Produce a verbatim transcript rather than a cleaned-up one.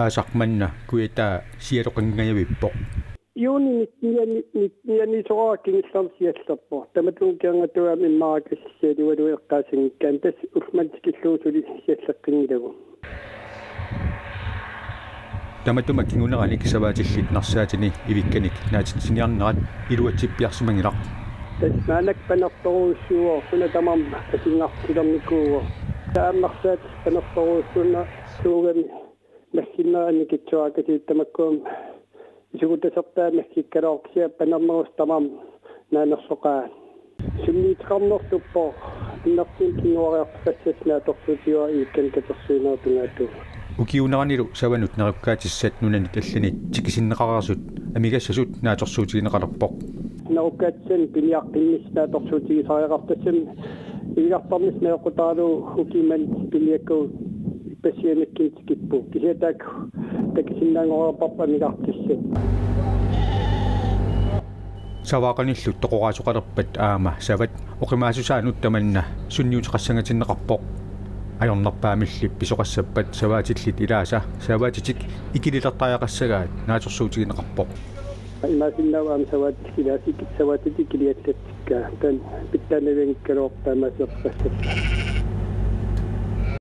Aasaq manna kujataa sialoqanngajavippoq. Juuni nitten-iani, nitten-iani soorlu kingullermik siallerpoq. Tamatuma kiangatuam immaqa kassisialualu eqqaassanngikkaanni tassa ullumimut tikillugu suli sialleqqinngilanga. Tamatuma kinguneranik savaatillit narsaatini ivikkanik naatitsiniarnerat iluatsippiarsimanngilaq. Tassa maannakkut panertorujussuuvoq, una tamarmi assigiinngitsornikuuvoq. Taammarsaat panertorujussuunnersuugami massinneq annikitsuarakasiit tamakkua isugutasertaa massikkaluarput kisianni panernerusut tamarmik naanersoqaat. Sunniuteqarnertuppoq annertuumik kinguariartoqassasut naatsorsuutigaat ivikkanik katersuinerup tungaatigut. Ukiuuneranilu savanut nerukkaatissat nunanit allanit tikisinneqareersut amigassasut naatsorsuutigineqalerpoq. Nerukkaatissat piniaqqinnissat naatsorsuutigisariaqarput tassami ivigartarnissaq najoqqutaralugu ukiumut piniakkagut passianikkut tikippoq. Kisianni taakku takusinnaanngoreerparput amigartissat. Savaaqanillu toqoraasoqalerpat aamma savat oqimaassusaanut tamanna sunniuteqassangatinneqarpoq. Ajornerpaamilli pisoqassappat savaatillit ilaasa savaatitik ikililertariaqassagaat naatsorsuutigineqarpoq. Imaassinnaavoq aamma savaatillit ilaasa savaatit ikiliallatsikkaat. Taanna pitsaanavianngikkaluarpoq taamaaseqassappat.